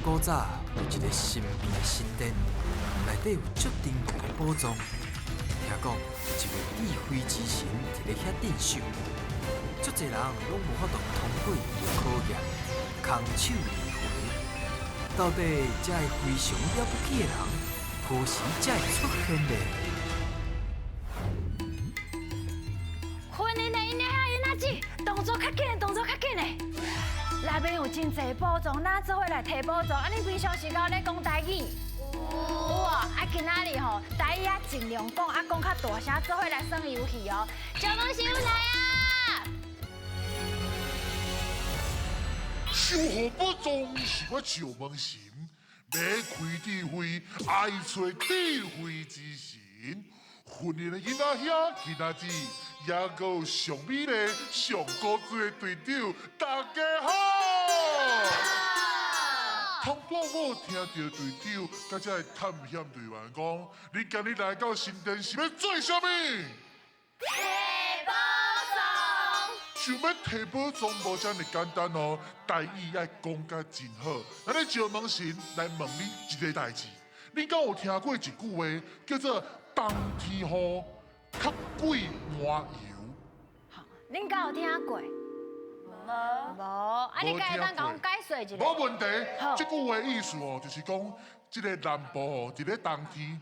古早有一个神秘的神殿，内底有足珍贵的宝藏。听讲有一位智慧之神伫咧遐镇守，足济人拢无法度通过伊的考验，空手而回。到底这个非常了不起的人，何时才会出现呢？训练的囡仔囡仔姊，动作较紧，动作较紧的。内面有真济宝藏，咱做伙来提宝藏。啊，恁平常时敢有咧讲台语？有啊。啊，今仔日吼，台语啊尽量讲，啊讲较大声，做伙来耍游戏哦。小东西来啊！守护宝藏是我石门神，欲开智慧，爱揣智慧之神。训练的囡仔兄、囡仔姊，也阁有上美丽、上古锥的队长，大家好！通拄我听著队长佮这个探险队员讲，你今日来到新店是欲做啥物？提宝藏。想欲提宝藏无遮尔简单哦，台语爱讲甲真好。咱咧石门神来问你一个代志，你敢有听过一句话叫做冬天雨较贵麻油？好，恁敢有听过？无。无。啊，你敢会当共阮解说一下？无问题。这句话意思哦，就是讲这个南部哦，伫咧冬天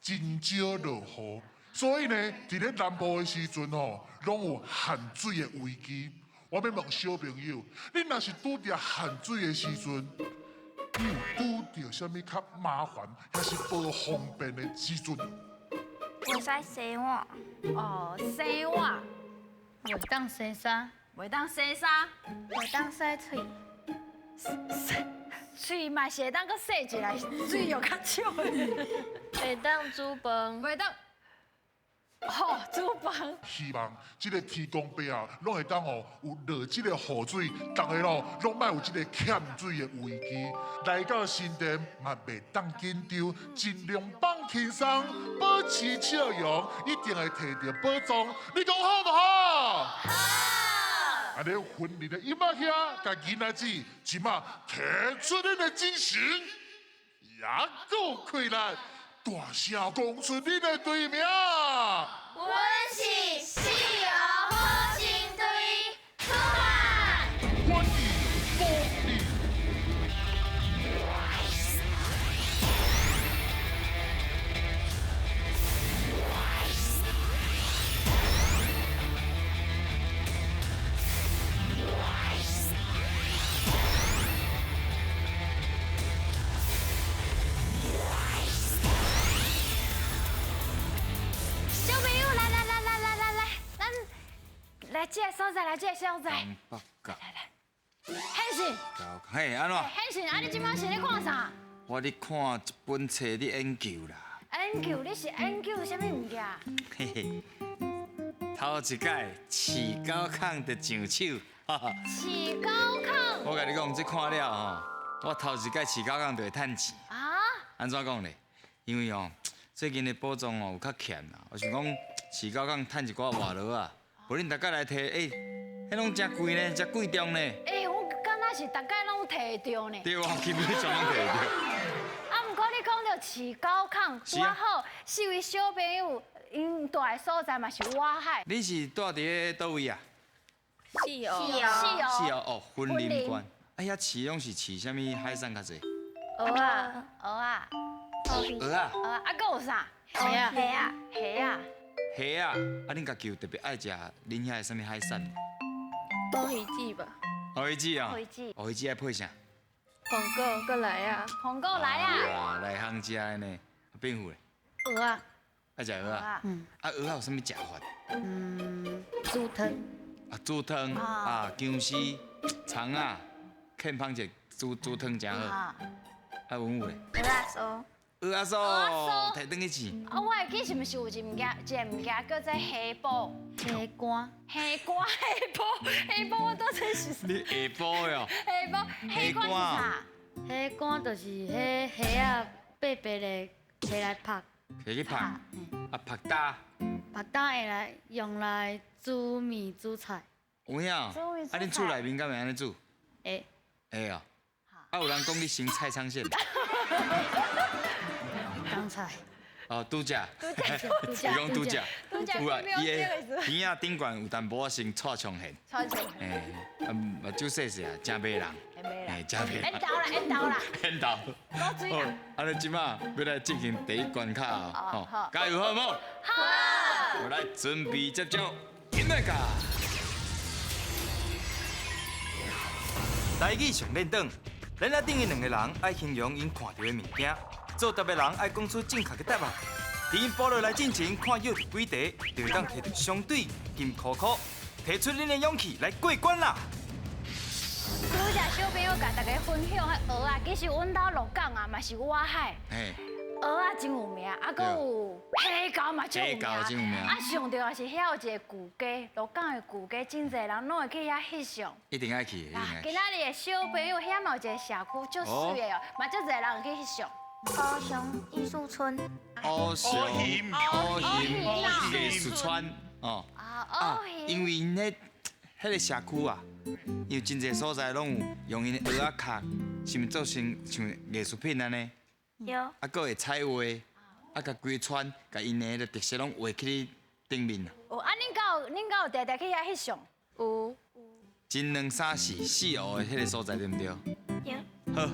真少落雨，所以呢，伫咧南部的时阵吼，拢有旱水的危机。我欲问小朋友，你若是拄著旱水的时阵，你有拄著啥物较麻烦，抑是无方便的时阵？袂使洗碗。哦，洗碗。袂当洗衫。袂当洗衫。袂当洗喙。喙嘛是会当阁洗一下，水又较少。袂当煮饭。袂当。吼，煮饭。希望这个天公伯啊，拢会当哦有落这个雨水，逐家咯拢莫有这个欠水的危机。来到新店嘛，袂当紧张，尽量放轻松，保持笑容，一定会提著宝藏。你讲好无好？好。按呢训练的囡仔兄佮囡仔姊，这马提出恁的精神，也阁开力，大声讲出恁的队名。阮是四号好神队，出发！欢迎光临。小朋友，来来来来来来来，咱来这个所在，来这个所在。北角。来来，汉信。嘿，按怎？汉信，啊，你这摆是咧看啥？我咧看一本册咧研究啦。研究？你是研究啥物物件？嘿嘿，头一摆饲狗空就上手。饲狗空。我共你讲，这看了吼，我头一摆饲狗空就会趁钱。啊？按怎讲咧？因为哦，最近的宝藏哦有较欠啦，我想讲饲狗空趁一寡活落啊，无恁逐摆来提，欸，彼拢诚贵呢，诚贵重呢。欸，我敢若是逐摆拢提著呢。对啊，基本上拢提著。啊，毋过你讲著饲狗空，拄好四位小朋友𪜶蹛的所在嘛是外海。你是蹛伫咧佗位啊？四澳。四澳。四澳哦，云林县。啊，遐饲拢是饲啥物海产较济？蚵仔，蚵仔。蚵仔。蚵仔，啊，阁有啥？虾仔。虾仔。虾仔。虾仔，啊，恁家己有特别爱食恁遐的啥物海产？乌鱼子吧。乌鱼子啊。乌鱼子。乌鱼子爱配啥？红果阁内仔。红果内仔。啊，内行食的呢。变富咧？蚵仔。爱食蚵仔。嗯。啊，蚵仔有啥物食法？嗯，煮汤。啊，煮汤啊，姜丝、葱仔，欠芳者煮煮汤诚好。啊，文武咧？蚵仔酥。蚵仔酥，提转去试。啊，我会记是毋是有一物件，一个物件叫做虾脯。虾干。虾干，虾脯，虾脯，我当阵是。你下晡的哦。虾脯，虾干是啥？虾干就是彼虾仔白白的，提来曝。提去曝。啊，曝焦。曝焦会来用来煮面煮菜。有影？啊，恁厝内面敢会按呢煮？会。会哦。啊，有人讲你先菜仓线。刚才。哦，拄则。伊讲拄则。有啊，伊的耳仔顶悬有淡薄仔先蔡长现。蔡长现。哎，啊，目睭细细啊，真迷人。哎，真迷人。缘投啦，缘投啦。缘投。好，按呢这马欲来进行第一关卡哦，吼，加油好无？好。我来准备接招，进来噶。台语上练转，咱仔顶的两个人爱形容𪜶看著的物件，作答的人爱讲出正确的答案。伫𪜶跋落来进前，看摇著几题，就会当提著相对金箍箍，提出恁的勇气来过关啦！拄才小朋友共大家分享彼蚵仔，其实阮兜鹿港啊嘛是外海。蚵仔真有名，啊，阁有虾饺嘛足有名，啊，上重要是遐有一个旧街，鹿港的旧街，真济人拢会去遐翕相。一定爱去，一定爱去。今仔日的小朋友遐嘛有一个社区，足媠的哦，嘛足济人去翕相。高雄艺术村。高雄高雄艺术村哦。啊，因为𪜶彼彼个社区啊，因为真济所在拢有用𪜶的蚵仔壳，是毋做成像艺术品按呢？对。啊，阁会彩画，啊，共规村，共𪜶的彼个特色拢画去顶面。有啊，恁敢有恁敢有定定去遐翕相？有。真两三四四湖的彼个所在对毋对？对。好，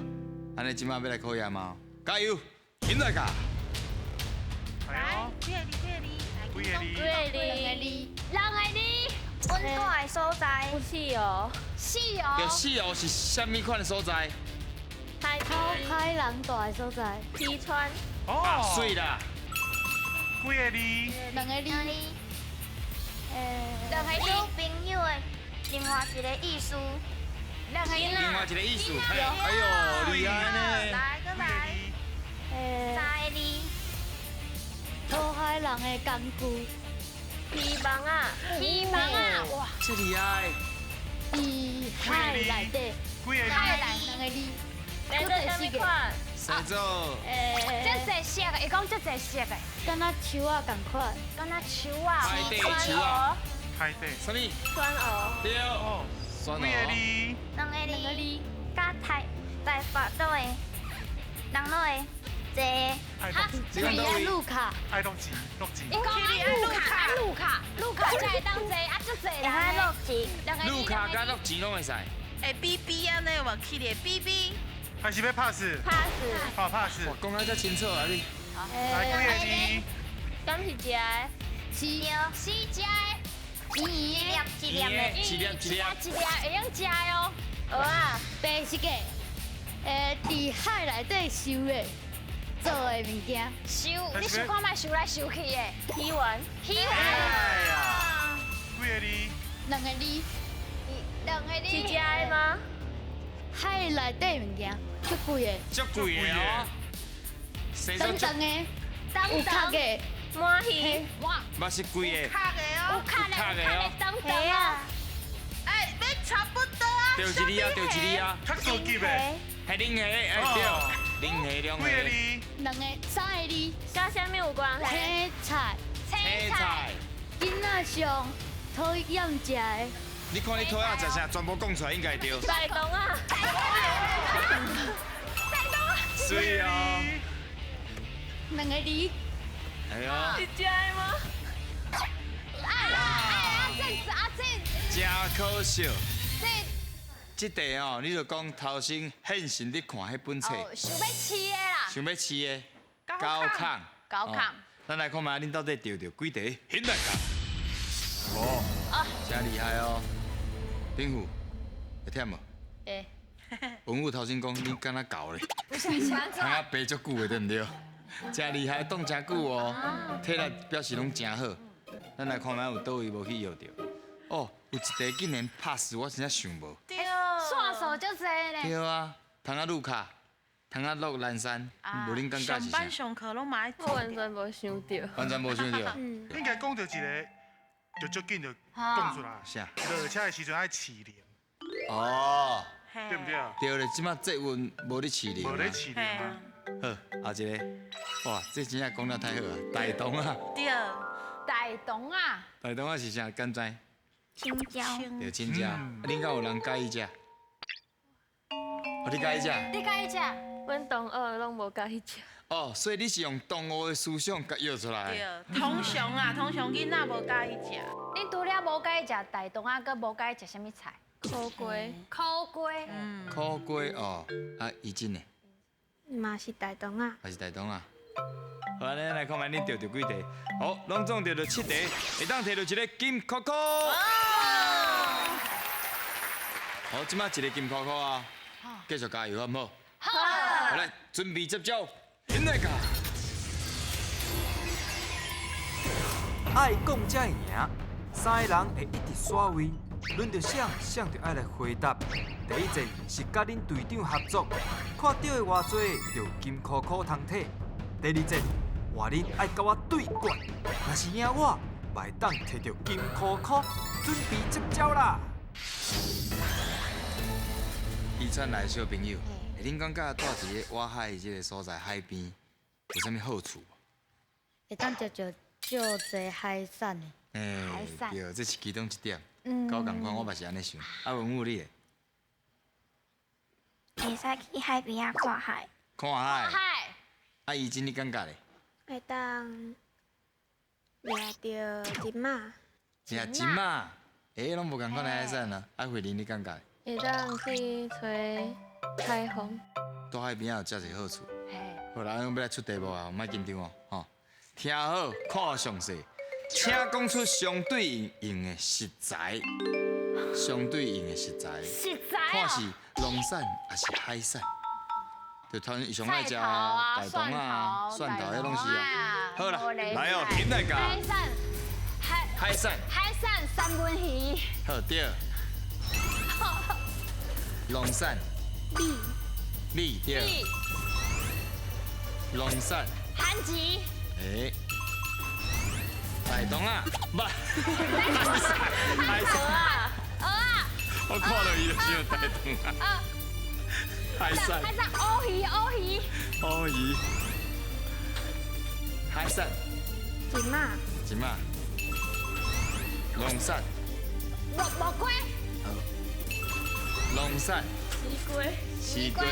按呢这马欲来考验吗？加油，起来噶！来，几个字？几个字？几个字？几个字？两个字。阮住的所在。四湖。四湖。对，四湖是啥物款的所在？讨海人住的所在。渔村。哦。媠啦。几个字？两个字。两个字。小朋友的另外一个意思。两个字。另外一个意思。哎呦，厉害呢。来，阁来。三个字。讨海人的工具。渔网仔。渔网仔，哇，这厉害。伫海内底。几个字？海内两个字。这啥物款？生做。这济色的，伊讲这济色的。敢若树仔仝款。敢若树仔。海底树仔。海底。啥物？酸蚵。对。酸蚵。几个字？两个字。佮台台北岛的人拢会坐。哈，是路卡。爱落钱，落钱。伊讲路卡，路卡，路卡才会当坐，啊，足济人。会落钱。路卡佮落钱拢会使。会比比按呢有无？起咧比比。还是欲 pass？ pass。好 pass。哇，讲啊遮清楚啊你。来几个字？敢是食的？是。是食的。圆圆的，一粒一粒的，一粒一粒，一粒会用食的哦。蚵仔，白色的，伫海内底收的，做的物件。收，你想看觅收来收去的。鱼丸，鱼丸。哎呀，几个字？两个字。两个字。是食的吗？海内底物件，足贵的。足贵的哦。长长的，有壳的。鳗鱼，嘛是贵的。有壳的哦，有壳的，有壳的，长长的。哎，欲差不多啊。对一字啊，对一字啊。较高级的。系龙虾，哎对，龙虾龙虾。几个字？两个，三个字。佮啥物有关系？青菜。青菜。囡仔上讨厌食的。你看你讨厌食啥，全部讲出来应该对。菜茼仔。菜茼仔。媠哦。两个字。哎呦。是食的吗？哎哎阿正阿正。真可惜。这。这题哦，你就讲头先现成咧看彼本册。想欲饲的啦。想欲饲的。高亢。高亢。咱来看觅，恁到底著著几题？现在讲。哦。真厉害哦。丁虎，会忝无？会。文武头先讲你敢若猴咧？不是，是按怎？通啊爬足久的对毋对？真厉害，挡真久哦，体力表示拢真好。咱来看觅有佗位无去摇著。哦，有一题竟然 pass，我真正想无。对。线索足济咧。对啊，通啊路卡，通啊落南山，无恁感觉是啥？上班上课拢嘛爱。我完全无想著。完全无想著。应该讲著一个，就足紧就讲出来。啥？落车的时阵爱饲灵。哦。对毋对？对咧，这马捷运无咧饲灵。无咧饲灵啊。好，后一个，哇，这真正讲得太好啊！大同啊。对。大同啊。大同啊是啥？敢知？青椒。对，青椒。啊，恁敢有人佮意食？哦，你佮意食？你佮意食？阮同学攏無佮意食。哦，所以你是用同學的思想共約出來。對，通常啊，通常囡仔無佮意食。你除了無佮意食大腸仔，閣無佮意食啥物菜？苦瓜。苦瓜。苦瓜哦，啊，怡真呢？嘛是大腸仔。嘛是大腸仔。好，咱來看覓恁著著幾題？好，攏總著著七題，會當摕著一个金箍箍。好，這擺一个金箍箍啊，繼續加油好毋好？好。好來，準備接招，引來㗎。愛講才會贏，三个人會一直刷位，輪著誰，誰就愛來回答。第一戰是佮恁隊長合作，看著的偌濟就金箍箍通摕。第二戰換恁愛佮我對決，若是贏我，嘛會當摕著金箍箍。準備接招啦！宜川來的小朋友，恁感覺蹛佇咧外海這个所在海邊有啥物好處無？會當食著足濟海產的。欸，對，這是其中一點。佮我仝款，我嘛是按呢想。啊，文武你咧？會使去海邊仔看海。看海。看海。啊，怡真你感覺咧？會當掠著金仔。掠金仔，欸，攏無仝款的海產啊。啊，慧玲你感覺？會當去吹海風。蹛海邊仔有遮濟好處。好啦，阮欲來出題目啊，莫緊張哦，吼。聽好，看詳細，請講出相對應用的食材。相對應的食材。食材哦。看是農產抑是海產？就他們上愛食大腸啊、蒜頭，彼攏是啊。好啦，來哦，停來共。海產，海海產，海產三文魚。好對。龍產。米。米對。龍產。番薯。欸。大腸啊，不。海產。蚵仔。我看著伊就想大腸仔。海產。海產，烏魚，烏魚。烏魚。海產。金仔。金仔。龍產。木木瓜。好。龍產。西瓜。西瓜。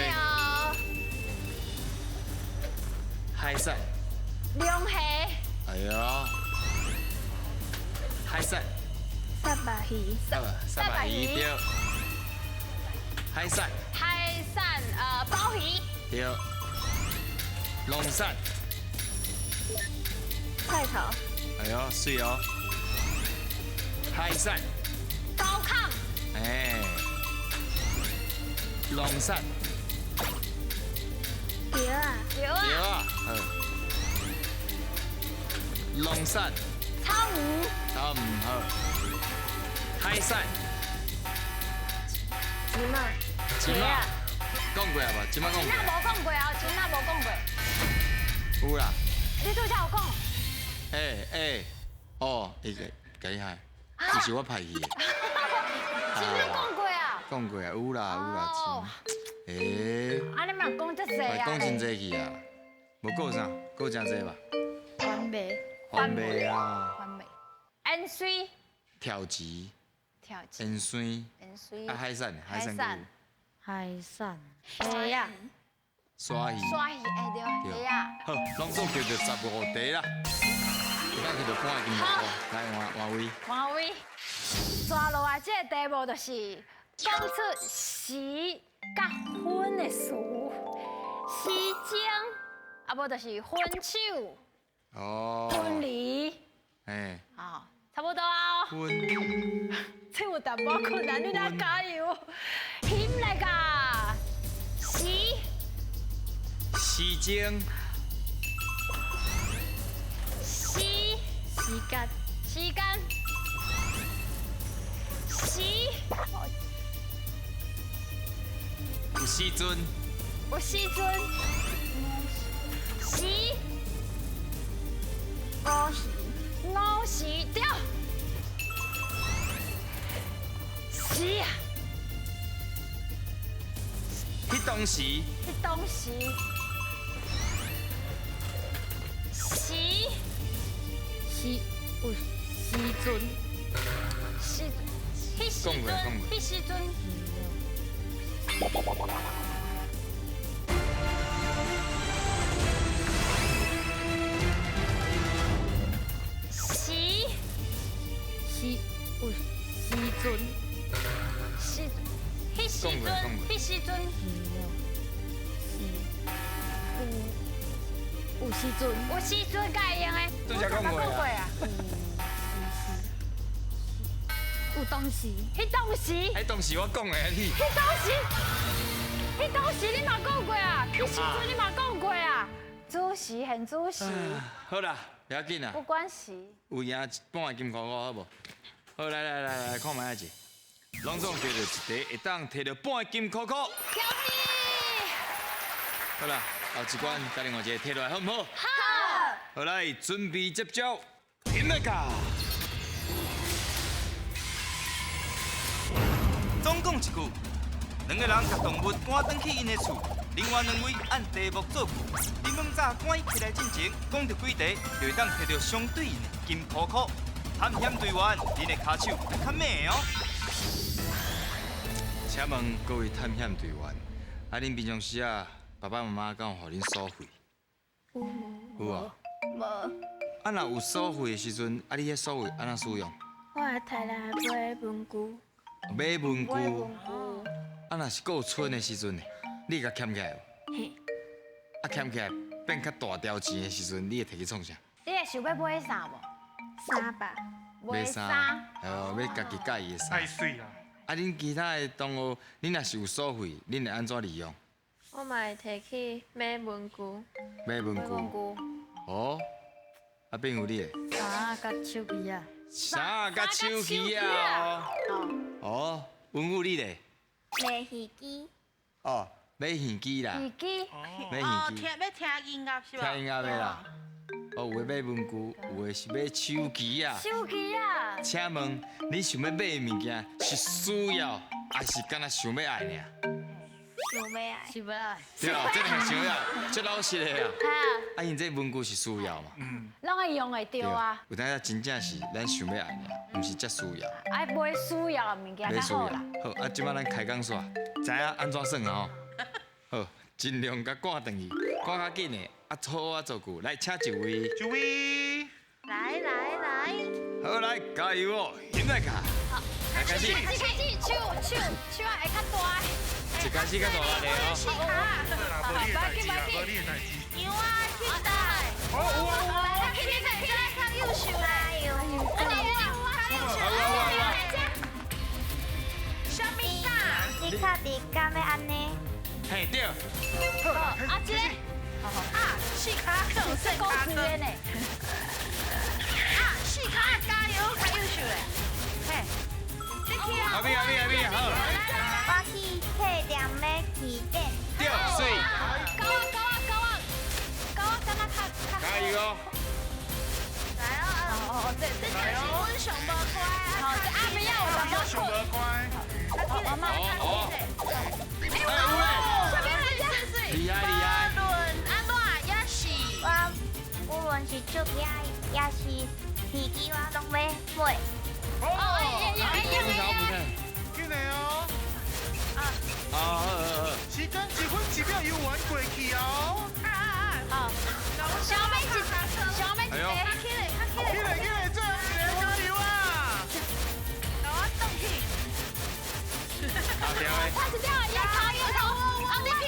海產。龍蝦。哎呦。海產。沙白魚。沙白魚對。海產。海產鮑魚。對。龍產。菜頭。哎呦，媠哦。海產。高亢。哎。龍產。蜆仔。蜆仔。蜆仔，好。龍產。草魚。草魚好。海產。金仔。金仔。講過啊無？金仔講過。金仔無講過哦，金仔無講過。有啦。你拄才有講。欸欸，哦，伊個共你害，這是我歹去的。金仔講過啊。講過啊，有啦有啦，欸。啊，你嘛講遮濟啊？講真濟去啊，無閣有啥？閣有誠濟吧。番麥。番麥啊。番麥。芫荽。跳芷。跳芷。芫荽。芫荽。啊，海產，海產。海產。蝦仔。鯊魚。鯊魚，欸對，蝦仔。好，攏總撿著15題啦。會當摕著半個金箍箍，來換換位。換位。接落來這个題目就是講出時佮分的詞，時鐘，啊無就是分手。哦。分離。欸。哦，差不多啊。分。這有淡薄困難，你來加油。翕來共。時。時鐘。時。時間。時間。時。有時陣。有時陣。時。五時。五時對。時啊。彼當時。彼當時。時。時有時陣。時。彼時陣。彼時陣。时阵。有时阵才会用的。拄才讲过啊。有当时。彼当时。彼当时我讲的啊你。彼当时，彼当时你嘛讲过啊，彼时阵你嘛讲过啊。主席很主席。好啦，不要紧啦。不关时。有赢一半的金箍箍好无？好，来来来来，看觅仔者。拢总摕到一题，会当摕到半个金箍箍。恭喜！好啦，后一关，再另外一个摕落来，好毋好？好。好来，准备接招，停来噶。总共一句，两个人共动物赶转去𪜶的厝，另外两位按题目做句。恁猛早赶起来进前，讲著几题，就会当摕著相对应的金箍箍。探险队员，恁的跤手较猛哦。请问各位探险队员，啊，恁平常时啊，爸爸妈妈敢有予恁锁费？有有啊。无。啊，若有锁费的时阵，啊，你彼锁费按怎使用？我会提来买文具。买文具。买文具。啊，若是过春的时阵呢，你会共俭起来无？嘿。啊，俭起来变较大条钱的时阵，你会提去创啥？你会想欲买啥无？衫吧。买衫。哦，买家己佮意的衫。太媠啦。啊，恁其他的同学，恁若是有锁费，恁会按怎利用？我嘛会提去买文具。买文具。哦，啊，变有你的。衫仔佮手机仔。衫仔佮手机仔哦。哦，文武你咧？买耳机。哦，买耳机啦。耳机。买耳机。听欲听音乐是无？听音乐的啦。哦，有的买文具，有的是买手机啊。手机啊。请问，你想欲买的物件是需要，还是敢若想欲爱尔？想欲爱。想欲爱。对啊，这个想欲爱，足老实的啊。啊，𪜶这文具是需要嘛？嗯。拢爱用会著啊。有当时真正是咱想欲爱尔，毋是遮需要。爱买需要的物件较好啦。好，啊，这摆咱开讲煞，知影按怎算啊吼？好，尽量共赶转去，赶较紧的，啊，好啊做句，来，请一位。一位。来来来。好，来，加油哦，现在卡。好，来开始。开始开始，手手手啊会较大。一开始较大力哦。无你的代志啊，无你的代志。牛啊，起来。哦，有啊有啊。来，起来起来，较优秀啦。啊，你较优秀，来来。啥物咖？你确定敢欲按呢？嘿，对。好，啊，这个。啊，四跤更胜跤呢。啊，四跤加油，较优秀嘞。嘿，你去啊。阿咪阿咪阿咪，好。我去册店买起点。对，媠。高啊高啊高啊，高啊，敢若较较。加油哦！来哦哦哦，这这就是阮上无乖啊。好，这阿妹仔有淡薄上无乖。阿妈。哦。哎，有嘞。厉害厉害。无论按怎也是。我无论是手机也是耳机，我拢欲买。哦，哎呀哎呀哎呀！紧来哦。啊。啊，好好好。时间1分1秒犹原过去哦。啊啊啊！好。小妹一，小妹一个。起来，起来，起来，起来，最后一个加油啊！共我转去。好条的。差一点，伊头伊头，后一个。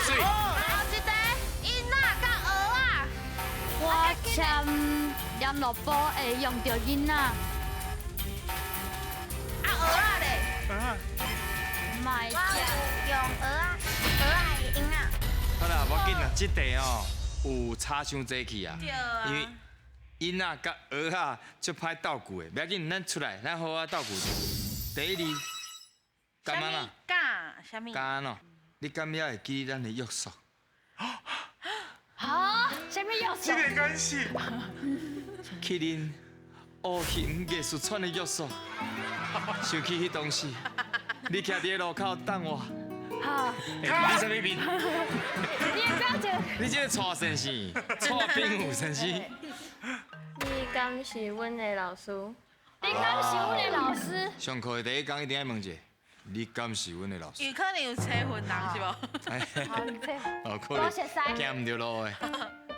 媠。后一个，囡仔佮蚵仔。我签联络簿会用著囡仔。啊，蚵仔咧？嘛会我有用蚵仔，蚵仔的婴仔。好啦，无要紧啦，这题哦有差伤济去啊。对啊。因为囡仔佮蚵仔足歹斗句的，不要紧，咱出来，咱好好斗句。第一字，敢按怎？敢啥物？敢按怎？你敢犹会记咱的约束？啊？啥物约束？这个敢是？去恁乌云艺术村的约束。想起彼当时，你徛伫路口等我。好。你啥物面？你的表情。你这个蔡先生，蔡炳武先生。你敢是阮的老师？你敢是阮的老师？上课的第一工一定爱问一下，你敢是阮的老师？有可能有车分人是无？哦，可能。行毋著路的，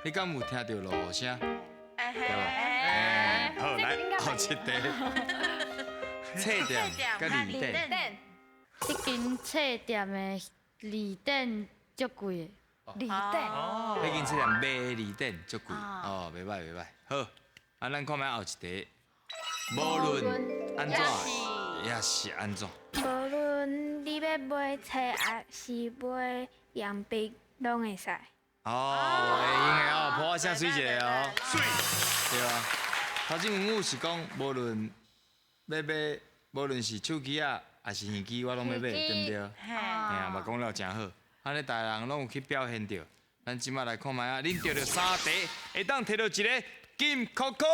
你敢有听著落雨声？哎对无？好，来，后一题。册店佮字典。这间册店的字典足贵的。字典。哦，彼间册店卖字典足贵，哦，袂歹袂歹。好，啊，咱看觅后一题，无论按怎，也是按怎。无论你欲买册抑是买鉛笔，拢会使。哦，会用的哦，破声媠一个哦。媠。对啊。头前有是讲，无论欲买，无论是手机仔，抑是耳机，我拢欲买，对毋对？嘿啊，嘛讲了诚好。按呢，逐人拢有去表现著。咱这马来看觅啊，恁著著三题，会当提著一个金箍箍。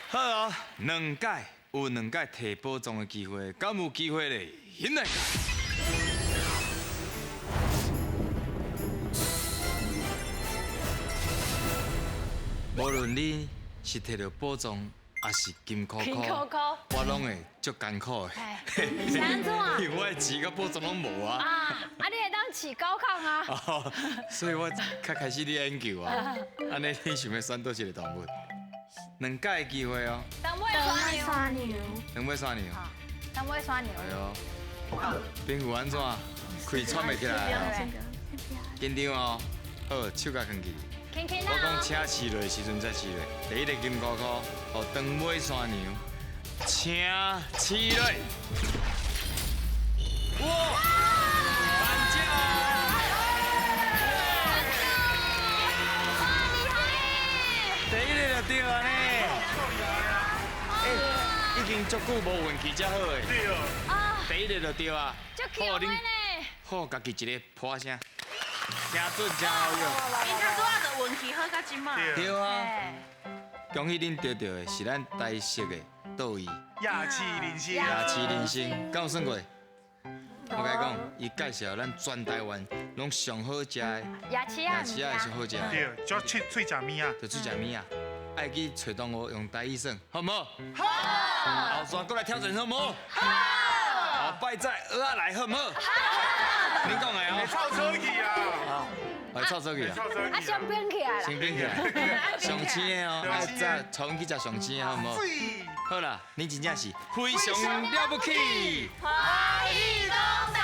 好哦，两届有两届提宝藏的机会，敢有机会咧？现来。无论你是提著宝藏，抑是金箍箍，我拢会足艰苦的。是按怎？因为我的钱佮宝藏拢无啊。啊，啊你会当饲狗炕啊？哦，所以我较开始咧研究啊。按呢，你想欲选佗一个动物？两届的机会哦。长尾山牛。长尾山牛。长尾山牛。哎呦，蝙蝠按怎？气喘袂起来。紧张哦。好，手共囥起。我讲请饲落的时阵再饲落。第一个金箍箍，哦，长尾山牛，请饲落。哇！颁奖！第一个就对啊呢。欸，已经足久无运气遮好的。对啊。第一个就对啊。足强的呢。好，家己一个破声。真准，真好用。𪜶头拄仔就运气好到这马。对啊。恭喜恁得著的是咱台式的倒椅。夜市人生。夜市人生，敢有算过？我共你讲，伊介绍咱全台湾拢上好食的。夜市仔。夜市仔上好食的。对，就喙喙食物仔。就喙食物仔，爱去揣同学用台语算，好毋好？好。后续阁来挑战，好毋好？好。后摆再蚵仔来，好毋好？好。你讲的哦。会臭出去啊！会臭出去啊！啊，先冰起来啦。先冰起来。上青的哦，爱再带阮去食上青的，好毋好？好啦，你真正是非常了不起。欢喜讲台